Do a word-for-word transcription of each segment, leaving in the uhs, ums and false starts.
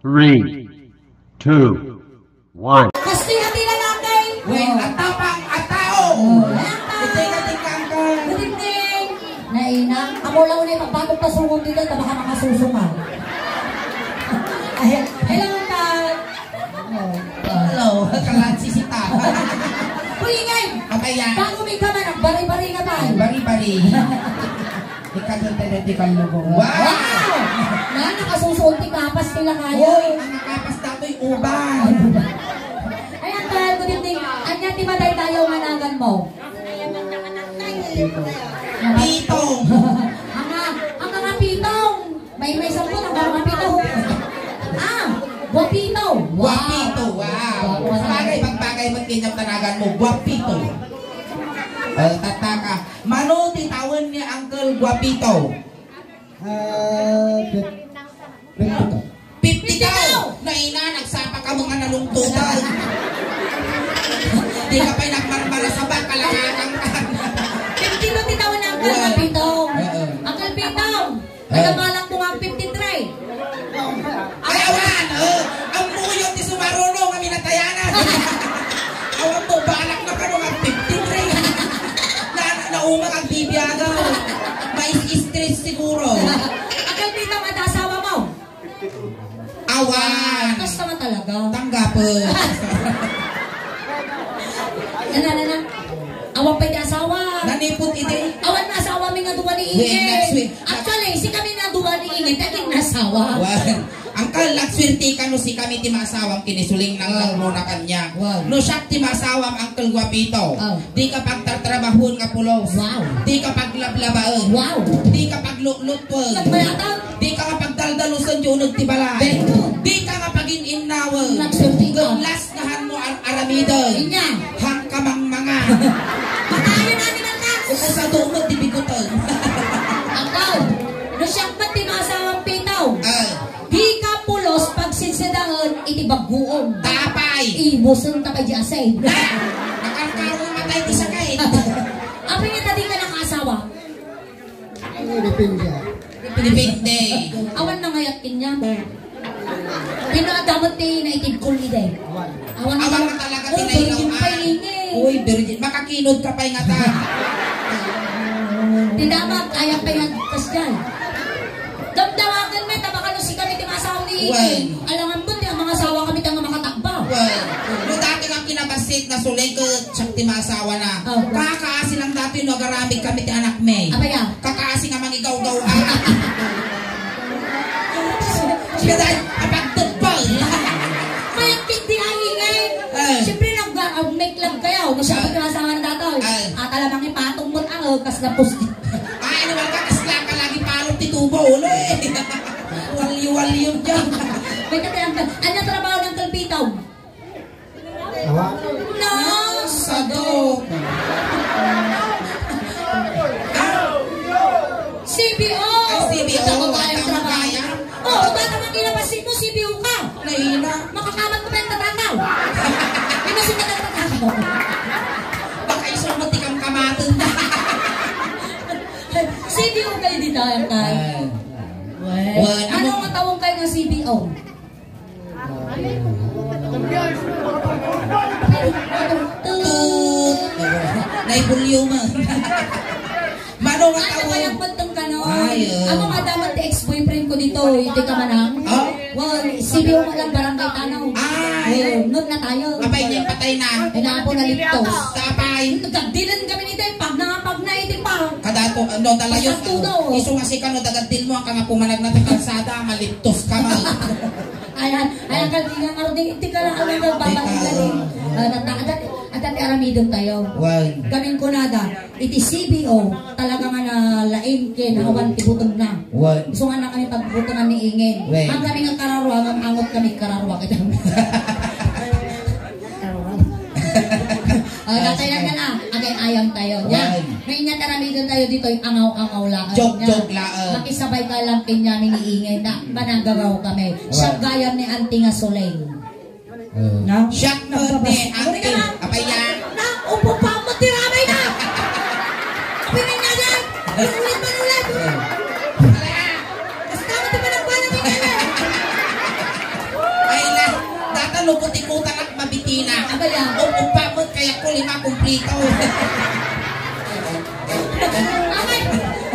Three, two, one. Kastoy a ti lalaki. Wen, a tapang a tao. Oh, ayan ka. Iti ka ti kangkang. Good evening. Naina, amo lang ulit, bago pasungon dito, ta baka makasusungan. Ay, hello, Uncle. Oh. Hello, kalan si Sita. Uy, ingay! Abay, ah. Bago mi ka man, nagbari-bari nga tayo. Bari-bari. Ikaw, tayo, tayo, tayo, tayo, Wow! Wow! Na, nakasusuot ti kapas ti lakaya. Hoy, ang kapas datoy uban. Ay, Uncle, good evening. Anya ti madaydayaw nga naganmo? Pitong. Anga, anga nga pitong. May, may sampot, anga nga pitong. Ah, guapito. Wow. Guapito, wow. Guapo. Bagay, pagbagay mo, kinyap tanagan mo, guapito. Oh, tataka. Mano ti tawen ni Uncle Guapito? Ah, fif-, fifty-two. Fifty-two! Naina, nagsapa ka mga nalungtutan. Di ka pa'y nagmarmara sa baka, langatang ka. Fifty-two ti taon na, Uncle, Wow. Guapito. Oo. Uncle Pito, Ah. nagabalak mo nga fifty-three. Ay, awan! Oh, ang puyo ti sumaruno nga minatayanan. Awan mo, balak na ka nga fifty-three. Na, nauma kang bibiyaga. Mais stress siguro. Uncle Pito, nga asawa mo? Awan. Kasta nga talaga. Tanggapon. Nana, nana. Awan pay ti asawa. Nanipot iti. Awan nga asawa mi nga dua ni Wen, Ingay. Actually, si kami nga dua ni Ingay, daging nasawa. Wan. Uncle, nagswerte ka no si kami ti maasawam ken ni Suling nang Wow. nang runa kanya. Wow. No siak ti maasawam, Uncle Guapito. Oh. Di ka pagtartrabahon nga pulos. Wow. Di ka paglablabaen. Wow. Di ka paglutlutuan. Nagbayatan. Di ka nga pagdaldalusan ti uneg ti balay. Very good. Di ka nga pagin-innawen. Nagsulti ka. Gablas nga han mo ar-aramiden. Inya. Hang kamangmanga. Patayen namin ang tax. Ukusado mo, di bigutan. Ako, no siak met ti maasawam Pito. Ah. Di ka pulos pagsidsidaen iti baguom. Tapay. Ibusen ta pay di asay. Na! Nakarkaro nga matay ti sakit. Apay nga ta di ka nakaasawa? Ay, depende. Depende. Awan nangayat kaniam. Pino adda met ti naitibkol idi? Awan. Awan. Awan nga talaga ti Oh, virgin nailaw-an. pa ini. Uy, virgin. Makakinod ka pay ngata. Ti damag, kaya pay nga kasdiay. Damdamagan met, ta baka no si kami ti masaw ni Wen. Alangan met, ti ang mga asawa kami ti nga makatakba. Wen. No dati nga kinabassit, nasuling ket siak ti maasawa na. Oh. Kakaasi lang dati no agaramid kami ti anak mi. Apay a? Kakaasi nga mangigawgaw. Siya dahil, apagtagpal. Mayat ket di ay ingay. Eh. Siyempre, nag-, ah, make love kayo. Masya Ah. ka sa mga datoy. Ah. At alam ang ipatong mo, ah, oh, kas na post. Ay, ano ba ka? Kasla ka lagi palong ti tubo, ulo eh. Walyo-walyo dyan. May katiyan ka. Ano trabaho ng Kalbitaw? Awa? Nasado. C B O. Ay, C B O. Ito ko kayang Ito ko trabaho. kaya. Oo, bata man kinapasig mo, C B O ka. Naina. Makakamat ko pa yung tatakaw. Hindi mo sila tatakaw. Baka isang matikang kamatun. C B O kayo dito, ang kaya. Ay. Well, Well, ano ano? nga tawag kayo ng C B O? Tut. Naibulyo man. Mano nga Ay, tao? Nabayag mo itong kano. Ay, oh. Ako nga dapat ex-boyfriend ko dito, iti ka manang. Oh? Well, C B O mo lang barangay tanaw. Ay. Oh, nun na tayo. Apay niya patay na. Ay, nga po naliptos. Tapay. Nagkagdilan kami nito, eh, pag na, pag na, iti pa. Kadato, ano, talayo. Basta tudo. Iso nga si kano, dagadil mo, ang kanga pumanag na ta kalsada, maliptos ka, mal. Ayan, ayan, kalbingan nga rin, di ka lang alam na babae Ikaw. na rin. Ah, nata-, adat, adat, aramidon tayo. Wan. Kaming kunada, iti C B O, talaga nga nalaing ken awan ti buteng na. Wan. Gusto nga na kami pagbutengan ni Ingin. Wen. Ang kami nga kararwa, ang angot kami kararwa. Kita. Ah, Ah, natay sige. na na, agay ayam tayo. Yan. Wan. May inya taramidon tayo dito, yung angaw-angaw lang. Joke, Yan. joke lang. Makisabay ka lang, Pinyami ni Ingin, na managagaw kami. Wan. Siya gayam ni Auntie nga Suleng. Oh. No? Siak met ni Auntie. Apay yan? Na, upo pa mo, tiramay na! Apay na nga yan! Ulit man ulit! Oh. Basta mo, di ba nagpala ni Ingin?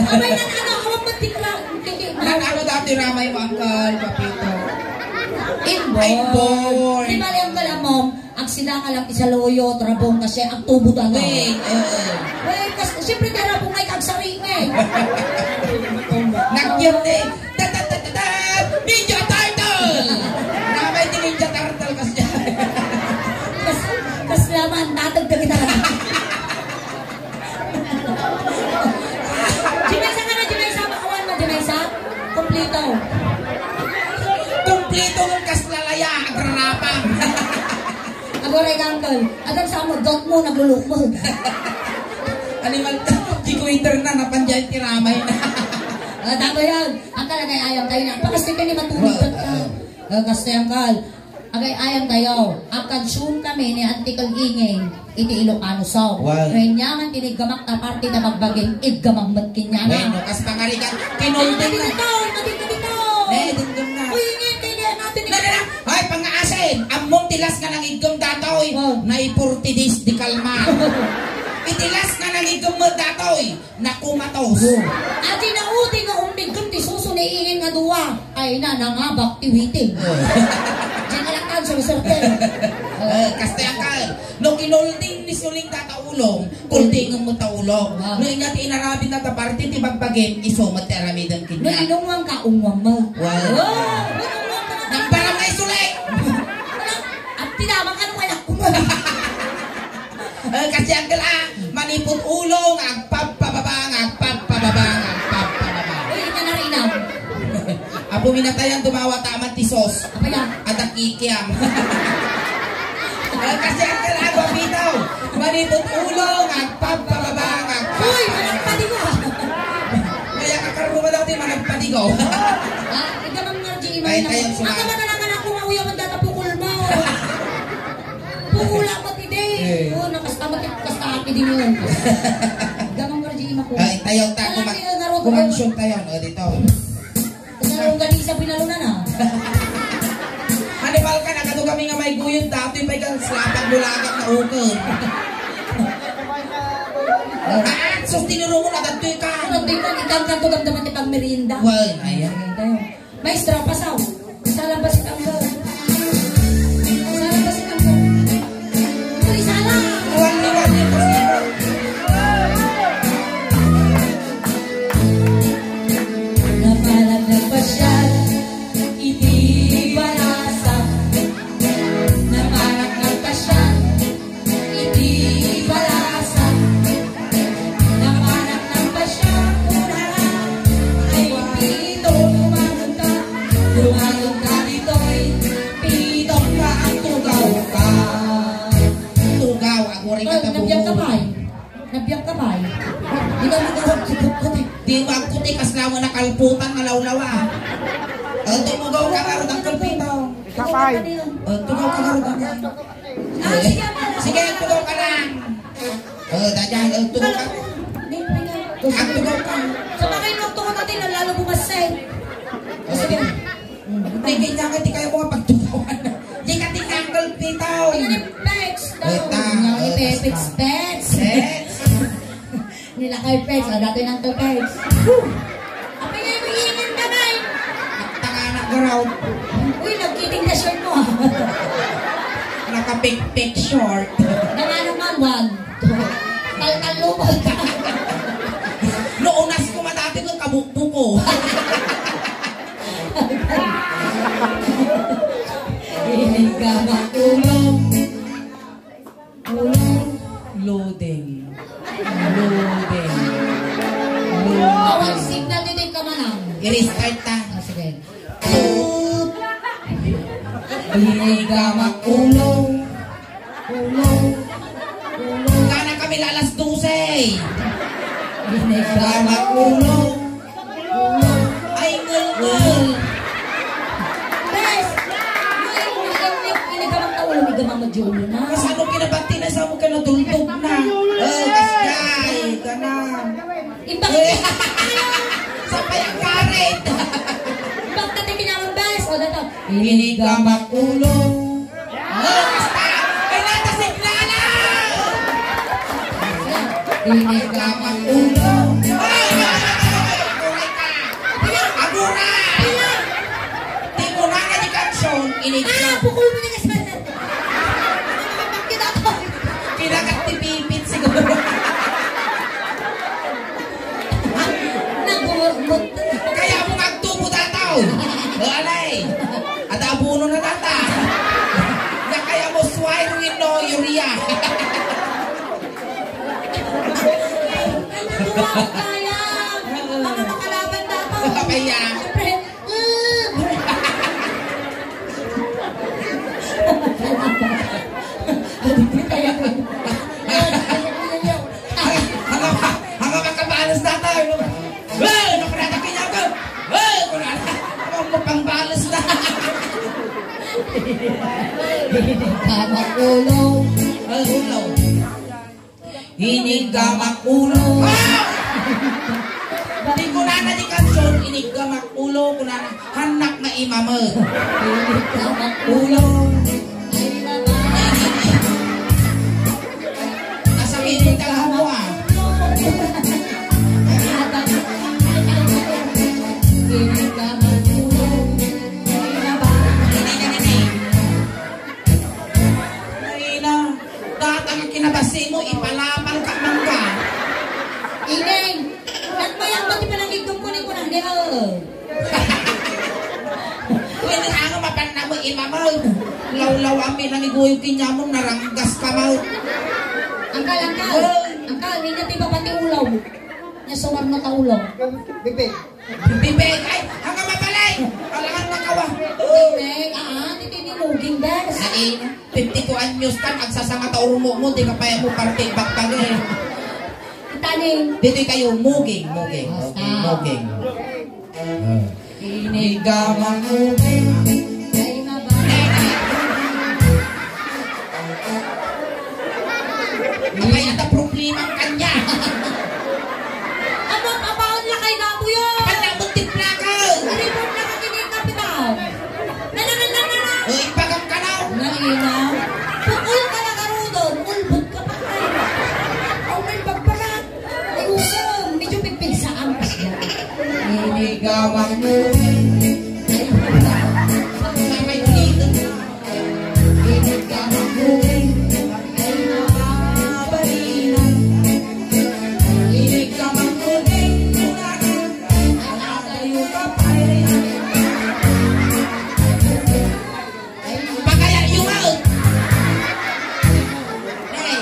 Abay, nan-, ano, awan ba ti kra-, ti, ti, Nan-, ano dati ramay mo, Uncle Papito? Inborn. Inborn. Di ba, Uncle, amom, agsida ka lang ti saluyot, rabong ka siya, agtubo ta, no? Wait, oo. Wait, kas-, siyempre, ti rabong ay kagsari nga, eh. Nagyan, eh. Ta, ta, ta, ta, ta! Ninja Turtle! Ramay ti Ninja Turtle, kas-, kas-, kas naman, tatag na kita. Jimesa ka na, Jimesa. Makawan mo, Jimesa. Kumplito. Kumplito ng kaslalaya, agrarapang. Aguray ka, Uncle. Adan sa mo, dot mo, naglulukbog. Animal to, di ko interna, napanjay tiramay na. Ah, tama yan. Ang talaga ay ayam tayo na. Pakastik ka ni matulog ka. Ah, kasi, Uncle. Agay-ayam tayo, agkansion kami ni Auntie Kal Inging iti Ilocano song. Wow. Wen niya man ti niggamak ta parte ta bagbagin, iggamak met kenyan. Wen, no, kas pangarigan, kinolding na. Dito, dito, dito. Eh, dingdong na. Uy, ingin, kaya natin. Na, na, na. Ay, pangaasin, ammom ti last nga nangiggam datoy. Wow. Nay forty days di kalma. Iti last nga nangiggam met datoy. Nakumatos. Oh. Adi na udi nga ummiggen ti suso ni ingin nga dua. Ay na, nangabak ti witing. Oh. Diyan ka lang kan, sir, sir, sir. Eh, kasta yan ka. No, kinolding ni Suling tata ulong, kolding mo ta ulong. Ah. No, inya ti inarabin na ta parte ti bagbagin, iso mo ti aramiden No, kanya. Inungwang ka, ungwang mo. Wow. Oh, inungwang ka. Nang barangay Suling! At tinama ka nung anak ko. Eh, kasi, Uncle, ah, manipot ulo nga agpapababa, nga agpapababa, nga agpapababa. Uy, ita na rin, ah. Apo minatayan, dumawa taman ti sos. Apa yan? Adak ikiam. Eh, kasi, Uncle, ah, papitaw. Manipot ulo nga agpapababa, nga agpapababa. Uy, managpadigaw. Kaya kakarungan daw ti managpadigaw. Ah, ikaw ang G M Ay, na. Tayo, Ang suma- kamatalangan ako nga uyawan data pukul mo. Pukula ko ti day. Eh. Oh, nakastama ti, kasta akin din yun. Gamang mo, Regina, ko. Ay, tayo, ta, Alam kuma-, niyo, naroon ko. Kumansyon tayo, no, dito. Naroon ka din sa pinalunan, ah. Hannibal ka, nagado kami nga may guyod, dati pa ikaw, slapat, bulagat, na ukol. Ah, sus, tinuro mo, nagatoy ka. Nagatoy ka, ikang kanto, damdaman ti pagmerienda. Well, ayan. Ayan tayo. Maestra, pasaw. Sala ba si Tanggal? Sala ba si Tanggal? Uy, sala! Wali, wali, wali. Napalag nagpasyal iti Barasa. Napalag nagpasyal Iti Barasa, napanak nagpasyal, unana, ay pito, dumagun ka, dumagun ka ditoy, pito ka, agtugaw ka. Tugaw, aguri ka. Ay, ta nabiag ka, pay. Nabiag ka, pay. Di ka magawag, kukuti. Di magkuti, kas lawa na kalputan, malawlawa. Ay, tumugaw ka, karod ang kalpito. Kapay. Ay, tugaw ka, karod ang Ah, sige, sige, tugaw ka lang. Oh, dada, oh, tugaw ka. Ang tugaw ka. Sa bagay, nung tugaw natin, ang lalo bumasay. Oh, sige. Hmm. Tingin niya ka, di kayo mga pagtugawan. Di ka tinanggol, pitaw. Ano ni Pex? Eta, Ano ni eta, Pex? Pex. Pex. Nila kay Pex, ah, dati nang to Pex. Apay nga yung iingan ka, bay? Tanga na, garaw. Uy, nagkiting na short mo, ah. Nakapikpik short. Nang ano man, wag. Taltal lumot. No, unas ko madati ko, kabukbuko. Inig ka makulong. Loading. Loading. Awan Loading. Signal dito yung kamanang. I-restart ta. Ah, sige. Hindi ka makulong. Kulong. Kulong. Kana kami la alas dose. Hindi ka makulong. Ay, ngul-ngul. Bes! Ngul-ngul, ngul-ngul, inigamang taulo, inigamang mo, Jolo, na. Kasano kinabati na sa mo ka natultog na? Oh, kasgay, ka na. Imbag Eh, sa payang karet. Imbag na tayo kinamang, bes. O, dato. Inigamang ulo. Oh, basta! Ay, nata signala! Inigamang ulo. Inig ka. Ah, pukol mo na kasi. Kita to. Kinagat ni Pipit siguro. Nagumot. Kaya mo magtubo dataw. Alay. At abuno na data. Ya kaya mo swine with no urea. Ano ba kaya? Mga makalaban dataw. Kaya. Siyempre, Ang, ang, ang makabalos na tayo, no? Hey! Naku, natakin niya ako! Hey! Kung ano, ang mapangbalos na. Tama, ulo. Ay, ulo. Iniggamak ulo. Ah! Di kunana di kansion, iniggamak ulo, kunana, hannak nga imame. Iniggamak ulo. Ay, baba. Nasakit yung taga mo, ah. Iniggamak ulo. Ay, baba. Ay, na. Data nga kinabasi mo, ipalapal ka mangga. Ineng, nagmayang ba ti panangigdum ko ni kunang di, oo. Pwede nga nga mapanna mo, imamag. Lawlaw amin ang iguyog kinyamon, naranggas ka mo. Angkal, angkal. Angkal, inyo ti baba ti ulaw. Nya sumarno ta ulaw. Bibi. Bibig, ay, hanga mapalay! Alangan makawa. Bibig, ah, ti tiniluging, bes. Ay, fifty-two anyos kan, agsasanga ta urmo mo, di ka pa mo parte bakbag eh. Itaning. Dito kayo, muging, muging, muging, muging. Ah. Inigaman muging. Ay, maba. Apay, ada problema kanya. Ano, apaon na kay Gabuyo? Panabot ti plaka. Report na ka kini kapitan. Na, na, na, na, na, na. O, ipagam ka na. Na, ina. Pukul ka na garudon. Ulbot ka pa. Aw, may pagpanak. Ay, usong. Medyo pigpigsaan. Inigawan mo. Ay, sabay dito. Pagayat yu nga, eh. Hey.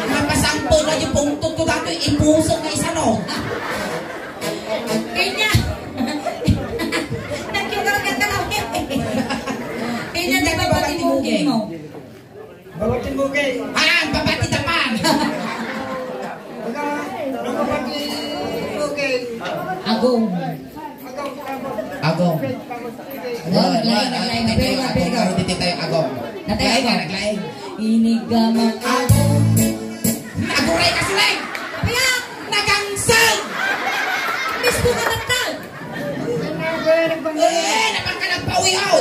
Mapasangpol na yung pungtot ko dati, ipusok na isa, no? Kanya. Naglugar ka talaga. Kanya, di ba, pati mo, mo? Babatin mo kay. Ah, babati tapan. Baga, nababati mo kay. Agong. Agong. Agong. Agong, naglaing, naglaing, naglaing, naglaing. Agong, agong, agong, agong. Natay agong. Inigaman agong. Aguray ka, Suleng! Kaya! Nagangsag! Miss ko ka, Tagtag! Eh, napang ka nagpawihaw.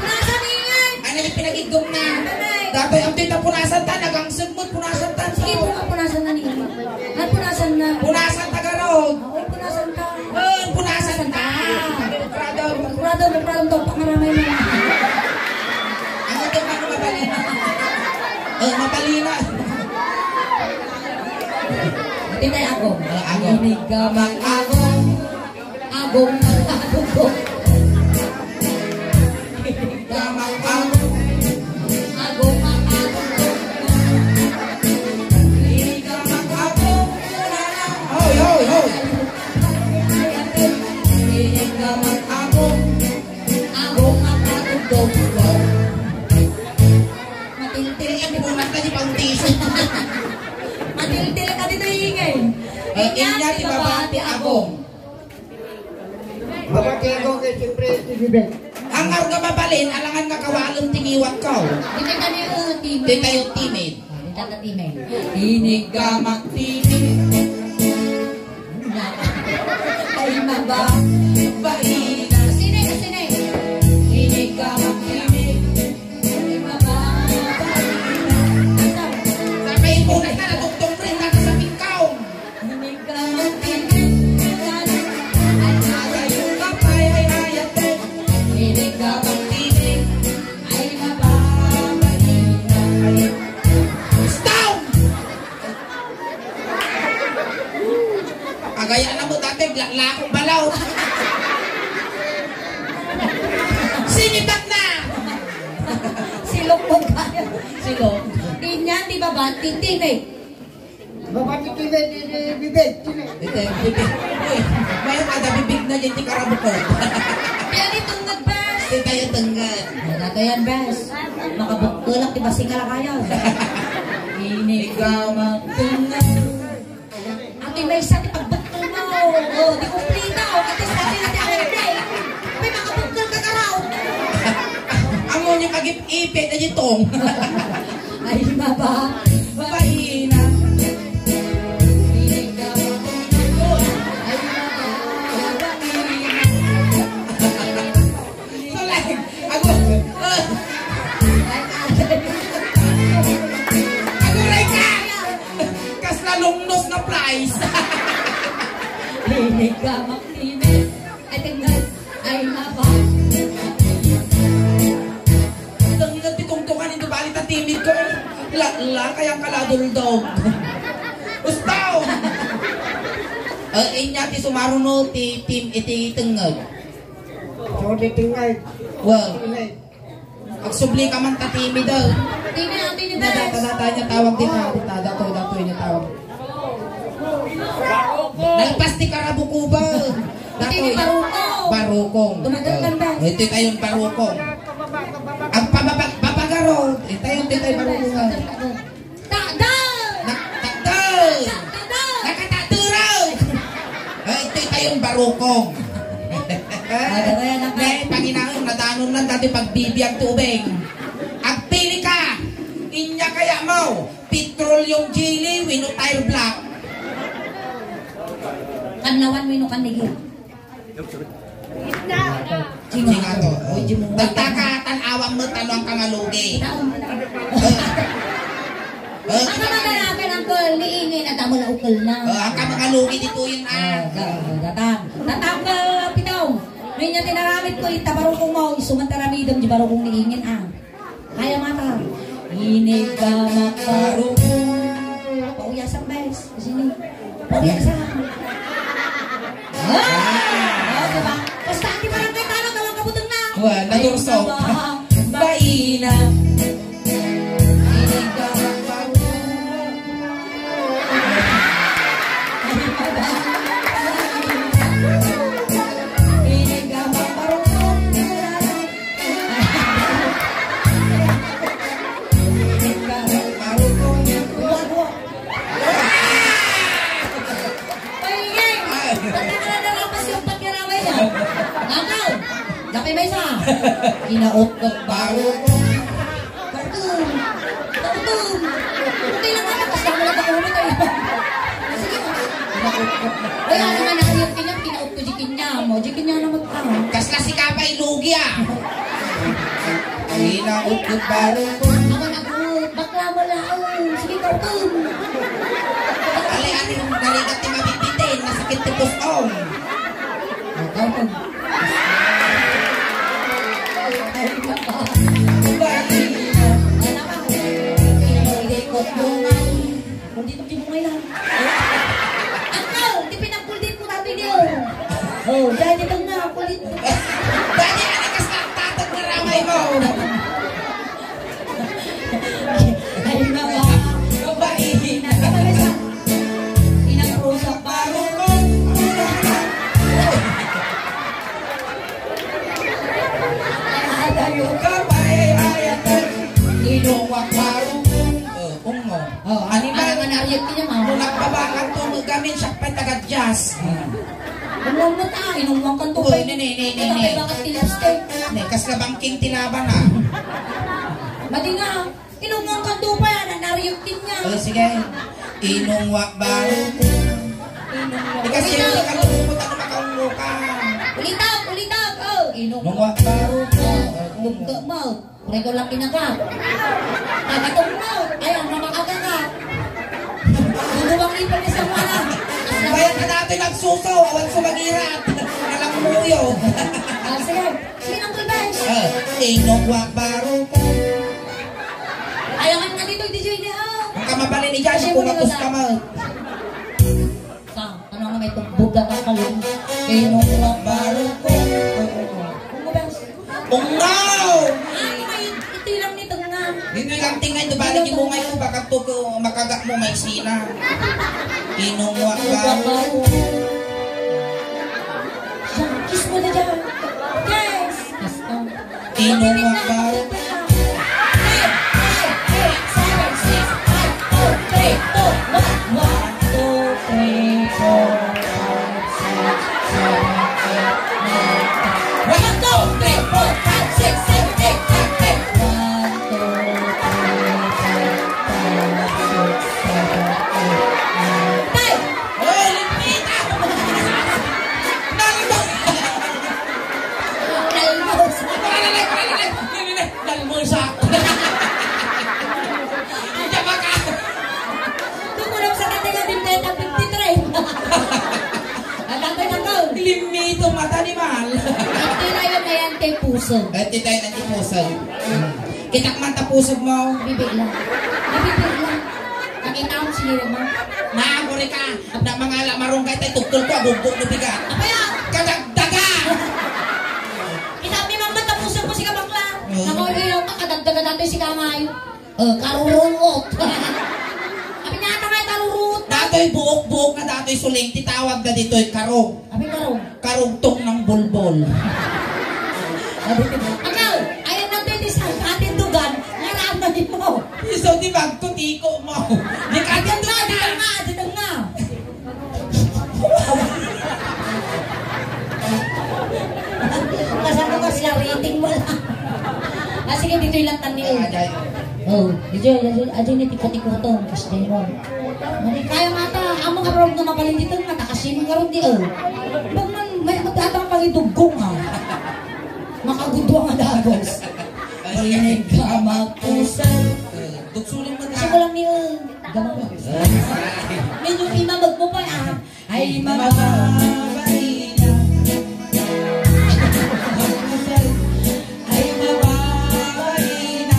Punasan ingay. Ano yung pinagigdong na? Anay. Datoy ang tita punasan ta, nagangsag mo, punasan ta. Sige, puna-, punasan na ni Ima. Ay, punasan na. Punasan ta, garog. Oo, punasan ta. Eh, punasan ta. Brother. Brother, brother, daw pangaramay mo. Ano to, ano mabali? Eh, mabali na. Tinay ako. Eh, ako. Inigaman ako. Agong, agong, agong. Agong, agong, agong. Hoy, hoy, hoy. Agong, agong, agong. Matiltil ka, di ba, nagka di pang tiso? Matiltil ka dito, ingay. Eh, inya ti baba ti agong. Mabati ako kay siyempre si Bibel. Ang arga mabalin, alangan nga kawalem ti ngiwat ko. Di tayo timid. Di tayo timid. Ah, di tayo timid. Inig ka magtimid. Ay, maba. Baina. Sine, sine. Inig ka magtimid. Ay, maba. Baina. Sa may ipunan na, natugtog rin, nasa pingkaw. Ay, maba. Ay, ay, ay, ay, ay. Ako balaw. Sinipat na. Silok mo kaya. Silok. Inya, di ba, ba? Titine. Baba, titine, di, di, bibig, tine. Ito, bibig. Uy, may kada bibig na dyan, di karabukot. Kaya di tungod, bas. Di tayo tungod. Ano to yan, bas? Makabukto lang, di ba, singala kayo? Ikaw magtungod. Ang may isa, di pagbukto mo. O, di kumplita, o. At least, sabi na di ako, eh. May makabukto ka karaw. Ang mo niya kagip-ipit, na di tong. Ay, baba. Babaina. Ay, baba. Babaina. Tulay. Ago. Aguray ka. Kasla lungnos nga flies. Linig ka, Maximus. Ay, tingnan. Ay, nako. Tengnged ti tungtungan, ito bali ta timid ko. Lakla, kayang kaladuldog. Ustaw! Eh, inya ti sumaruno ti tim-, iti tengnged. So, ti tengnged. Well, agsubli ka man ta timid, eh. Timid, timid, Tada, guys. Tada, tada, niya tawag din, ah. Tada, to, tada, niya tawag. Nalpas ti karabukuba. Iti ni Barukong. Barukong. Dumadal ka, Bes. Iti tayon Barukong. Ang pababa-, babagaro. Itayon, iti tayo Barukong. Takdal! Nak-, takdal! Takdal! Nakatakdal! Ay, iti tayon Barukong. Ay, panginaon, nadanon lang dati pagbibiag tubig. Agpili ka! Inya kaya mo? Petroleum jelly, wenno tire black. Kanlawan wenno kanigit. Singato. Uy, di mo. Dagta ka, tan-awam mo, tano ang kangalugi. Taon mo na. Eh, Ang kamadalagan, Uncle, ni Ingin, at amo na ukol na. Eh, ang kamangalugi dito yun, ah. Ah, da-, datang. Datang ka, Pitong. Ngayon niya tinaramit ko, ita Barukong mo, isuman taramidem, di Barukong ni Ingin, ah. Kaya mata. Inig ka makaruko. Pauyasan, guys. Sini? Pauyasan. Ah! Oh, diba? Basta ang di barangay talo, tawag kabutang na. Wa, nadurso. Ay, baba. Baina. Inig ka makaruko. Inig ka makaruko. Ay, ay! Ba't nakakalapas yung pagkaramay niya? Langaw! Dapay may isa! Kinaot ng baro. Karton! Karton! Hindi lang ako, basta mo nagkakulot ay. Sige. Kinaot ko. Ay, ano nga na, yung kanya, kinaot ko, di kanya mo, di kanya naman, ah. Kasla si Kapay, lugi, ah. Kinaot ng baro. Ako na po, bakla mo lang, oh. Sige, karton. Ali, ali, narigat ti mabibitin, nasakit ti pusong. Karton. Ay, nako. Ay, nako. Ikot mo nga. Kulit ti bungay na. Ako, ti pinagkulit ko dati niyo. Oh, dahil ito nga, kulit. Dati, ano, kas tatag na ramay mo. Ay, baba. Babae. Inang Rosa, parukong. Ay, ay, ay. Kaparehayan. Inuwak, parukong. Oh, ungo. Oh, ani ba? Ano nga nariyag niya, ma? Nung nagbabakan to, gamin siya pa taga-jazz. Ano mo ta? Inungwang kan to. Uy, ne, ne, ne, ne, Ito, ne. Kay bakit ti lipstick? Ne, kas na bangking ti laban, ha? Madi nga, inungwang kan to pa yan, ang nariyag din niya. Oh, sige. Inungwak ba? Inungwak. Ikas yan, di ka lumukot, ano makaungo ka? Ulitag, ulitag, oh. Inungwak ba? Inungwak ba? Bugto mo. Puro ko lang pinaka. Tagatong mo. Ayaw na makagaga. Duduwang ipon ni Samuela. Bayan ka dati nagsuso. Awan ko mag-irat. Alam mo yun. Ah, sige. Sige, Uncle Bench. Ah, inong wa baro ko. Ayaw nga dito, D J niya, oh. Ang kamabali ni Josh, Sige, kung muna kapos na. Ka mo. Sa, ano nga may tumbog na kakalong? Inong mabarukong. Ungaw! Ano kayo? Itoy lang ni tengnga. Ditoy lang tengnga, ito balik yung mungay ko, baka to ko makaga mo may sina. Inong mabarukong. Kiss mo na dyan. Yes! Kiss ka. Inong mabarukong. One, two, three, four, five, six, seven, eight, nine, ten. One, two, three, four, five, six, seven, eight, nine, ten. One, two, three, four, five, six, seven, eight, nine, ten. Oy, limpita! Nalbo! Nalbo! Malalay, malalay! Nalbo sa ako! Ang jabaka! Doon ko lang sa kanila din tayo ng fifty-three. Ang tatay na to. Limpito, mata ni Mal. Ito na yung may antipuso. Ito tayo ng antipuso. Kitak man ta pusod mo. Bibi lang. Bibi lang. Nakita mo, sinira mo. Naaguri ka. Na mangala marunggay tayo, tugtol ko, agugbo no bigat. Apaya! Kadagdaga! Kita mi man, tapusod mo, siga bakla. Oo. Nako, iyo, kadagdaga dati si Kamay. Eh, karurungot. Abi nga, ata nga, karurungot. Datoy buok-buok nga datoy suling, ti tawag da ditoy karong. Abi karong. Karugtong ng bulbol. Abi, ikaw, ayan na, pwede sa atin dugan, nga ramay mo. Iso, di bagto, tiko mo. Di ka atin dugan, di ka nga, di ka nga. Kasano ka siya, rating mo lang. Ah, sige, ditoy lang tan ni. Ah, dai. Oh, ditoy, ditoy, ditoy, ni tiko-tiko to, kas demon. Mani kaya mata, amo nga rog na mabalin dito, nga takasi mo nga rog di, oh. Bag man, may matatang pangidugong, ah. Makagudwa nga dagos. Ay, ka magpusan. Eh, tuksulin mo na. Kasi ko lang ni, oh, gamang. Ay. Medyo imamag mo pa, ah. Ay, mababaina. Ay, mababaina.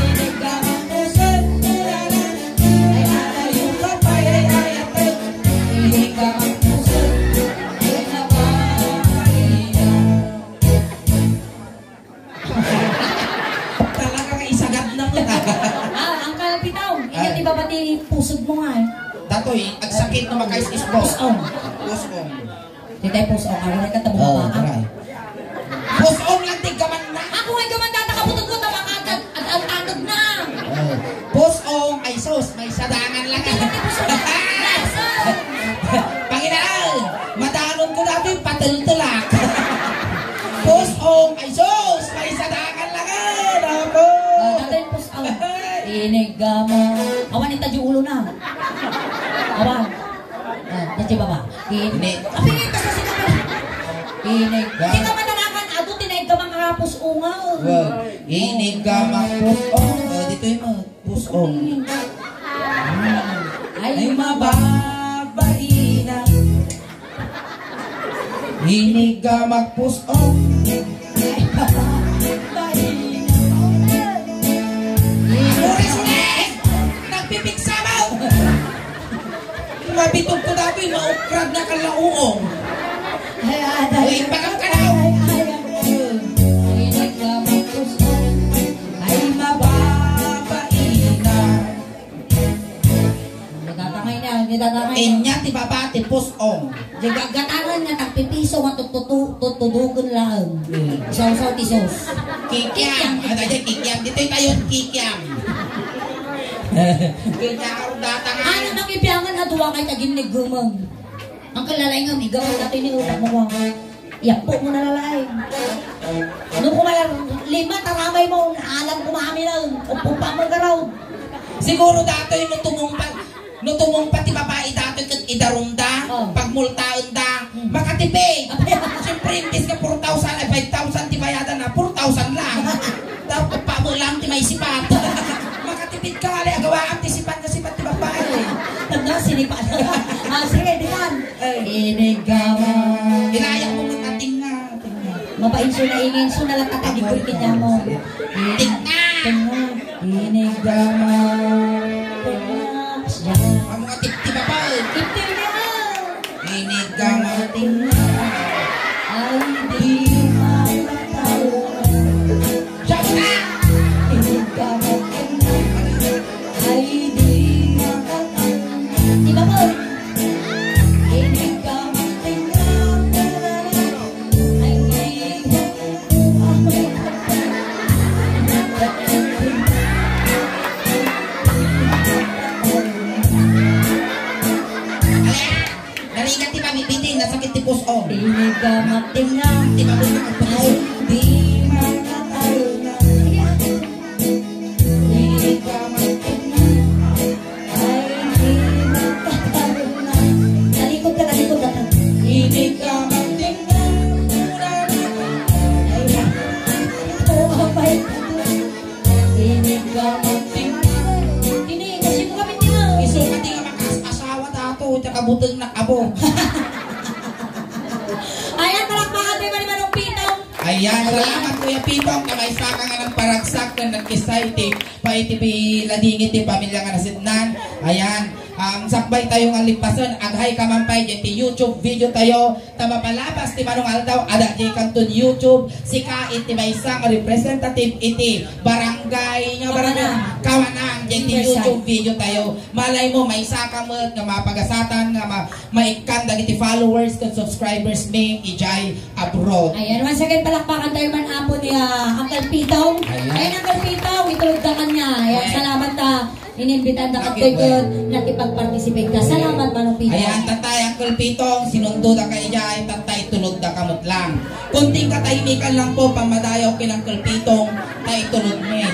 Inig ka magpusan. Ay, atayo ka pa, ay, ay, atay. Inig ka magpusan. Ay, mababaina. Talaga nga isagad na mo na. Ah, ang kalapitaw, ingat. Ay. Ibaba ti pusod mo nga, eh. Datoy, agsakit na makaiskis, boss. Pusong. Pusong. Di tayo pusong, ah, wala ka tabo. Oh, pa, ah. Aray. Pusong lang, di gaman na. Ako nga gaman, data ka putod ko, tama ka, agad, agad, agad na. Oh. Pusong, ay sus, may sadangan lang. Hindi, hindi, pusong. Yes, sir. Panginoon, madanon ko dati, patel-telak. Pusong, ay sus, may sadangan lang, eh, nako. Ah, tatay, pusong. Inig, ah, ma-, awan, ita di ulo na. Awan. Ah, dati baba. Ini. Apingit ka sa sinabi. Inig, ah. Di ka matanakan, adu, tinaig ka mga pusong, ah. Wow. Inig ka mga pusong. Ah, dito yung mga Pusong. Ay, mababaina. Inig ka magpusong. Ay, mababaina. Uri, uri! Nagpipiksa mo! Mabitog ko dati, maukrad na kalauong. Ay, aday. Ay, bagam ka daw. Ay, ay, ay. Inig ka magpusong. Ay, mababaina. Nitatangay niya, nitatangay niya. Inya ti baba ti pusong. Di gagatangan nga tagpipiso nga tututu-, tutuduken laeng. Hmm. Sawsaw ti sos. Kikiam. Kikiam. Ay, ay, kikiam. Ditoy tayo, kikiam. Kikiam, datang. Ano nang ipiangan a dua kay taginnig gumang? Ang kalalay nga, miga, ang dati ni utak mo, ah. Yappo mo na lalay. No, kumala, lima, taramay mo, alam ko maamin na, upupa mo garaw. Siguro datoy no tumungpa, no tumungpa ti babae datoy ket idarumda, oh, pagmultaenda, hmm, makatipid. Siyempre, imbis nga four thousand, ay, five thousand ti bayadan na, four thousand lang. Tapos, pamulam ti may sipat. Makatipid ka, ali, agawaan ti sipat nga sipat ti babae. Tanda, sinipa. Ah, sige, di kan. Ay. Inigama. Inaya mo nga ating nga, ating nga. Mapainso na, inginso na lang tatagigurkit niya mo. Tingnan. Tingnan. Inigama. Tingnan. Asya. Amo nga tipti, babae. Tipti niya. Inigama. Ini ka matingnan, ay di makatarungan. Ini ka matingnan, ay di makatarungan. Talikod ka, talikod ka. Ini ka matingnan, ay, oo, apay. Ini ka matingnan. Ini, kasi mo kami tingnan. Isu ka di nga makas-asawa tato, tsaka buteng na kabo. Ayan, palakpakan tayo, Manong Pitong. Ayan, salamat, Kuya Pitong. Kamaysa ka nga nagparagsak, nga nagkisay, ti, pa iti pi-, ladingit, ti pamilya nga nasidnan. Ayan, um, sakbay tayo nga lipasen. Aghay ka man pay, ti YouTube video tayo. Ta mapalabas ti Manong Aldaw, ada di kanton YouTube, sika iti maysa nga representative iti barangay, nga barangay, Kawanan. Kawanan, di ti Riverside. YouTube video tayo. Malay mo, maysa ka met nga mapagasatan, nga ma-, maikkan dagiti followers ken subscribers mi idiay abroad. Ayan, once again, palakpakan tayo man, apo ni, ah, Uncle Pitong. Ayan. Ayan, Uncle Pitong, itulog ka kanya. Ayan, ayan. Salamat, ah, inimbitan da ka, Uncle, ken nakipag-participate ka. Ayan. Salamat, Manong Pitong. Ayan, tatay, Uncle Pitong, sinundo da ka idiay, tatay, tulog da ka met lang. Kunting katahimikan lang po, pamadayaw ken Uncle Pitong, tay tulog men.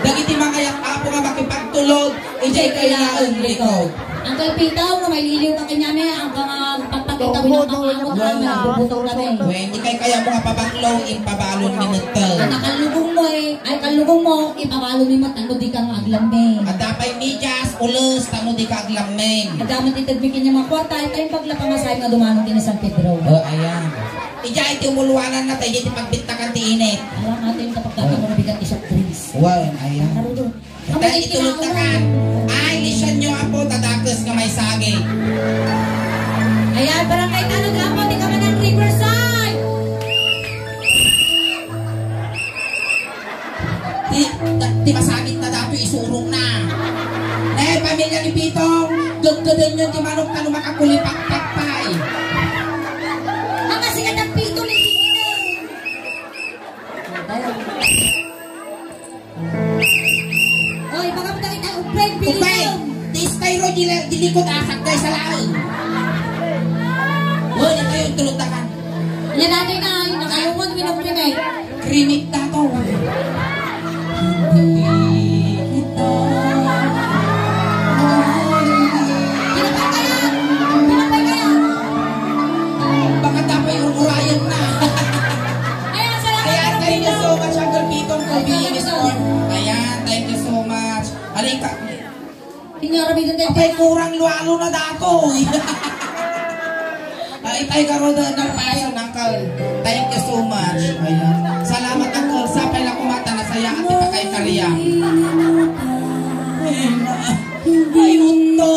Dagiti mangayat, apo, nga makipagtulog, idiay kailaen likod. Uncle Pitong, no mailiw ka kaniami, ang ka nga pagpakita mo ng pangangot ka, nabubutong kami. Wen, di kay kaya mo nga pabanglo, ipabalon ni Mutel. Ang nakallugong mo eh, ay kallugong mo, ipabalon ni Mutel, ano di ka nga aglambe. At dapat medyas, ulos, tano di ka aglambe. At dapat itad mi kanya mga kwarta, ay tayong paglapamasahe nga dumanong kini San Pedro. Oh, ayan. Idiay ti umuluanan na, tay, idiay ti pagbittakan ti init. Alam natin kapag dati mo bigat ti soft drinks. Wen, ayan. Karudon. Tay, itulog ta kan. Ay, lisan nyo, apo, tadakes nga may saging. Ayan, barangay Tanod, apo, di ka man ang Riverside. Ti, ta-, ti masagit na datoy, isurong na. Eh, pamilya ni Pitong, gaggadan nyo ti manok, ta no makakulipakpak pay. Ang kasikat ang Pitong, eh. Oy, baka mo nakita, upay, Upay! Pitong. Ti steroid, di la-, di likod, asak, guys, sa laeng. Uy, ito yung tulog na ka. Yan natin na, ay, nakalungod, minumrimay. Krimit na to. Hindi kita mahal. Pinapay ka yan! Pinapay ka yan! Baka tapoy ururayan na. Ayan, salamat, Ayan, thank you so much, Uncle Pitong, for being Ayan, Sport. Ayan, thank you so much. Alika. Inyara mi dun, Apay, kurang lualo na datoy. Ay, tay, karon na, na, Uncle. Thank you so much. Ayan. Salamat, Uncle. Sapay lang kumata, nasaya at ipakay kariya. Ay, undo,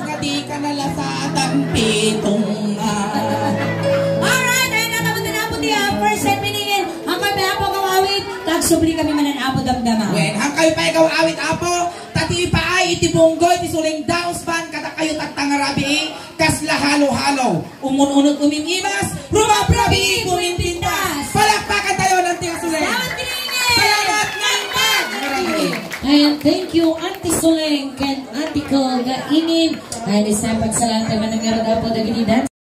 kadi ka nalasatan, Pitong, ah. Alright, ayan na, kamunta na po di, ah, first set meaning. Ang kami, Apo, kawawit, tagsubli kami manan, Apo, damdama. Wen, hangkayo pay kawawit, Apo, Tati paay iti bunggoy ti Suling Dance Band, kadakayo tatta nga rabii, kasla halo-halo. Umun-uneg umimimas, rumabrabii, umimpintas. Palakpakan tayo ng Tia Suling. Salamat, Tia Suling. Salamat, Nangkag. Ayan, thank you, Auntie Suling, ken Auntie Col, nga inin. Ay, di sa pagsalamat tayo, manangarad, Apo, dagiti dance.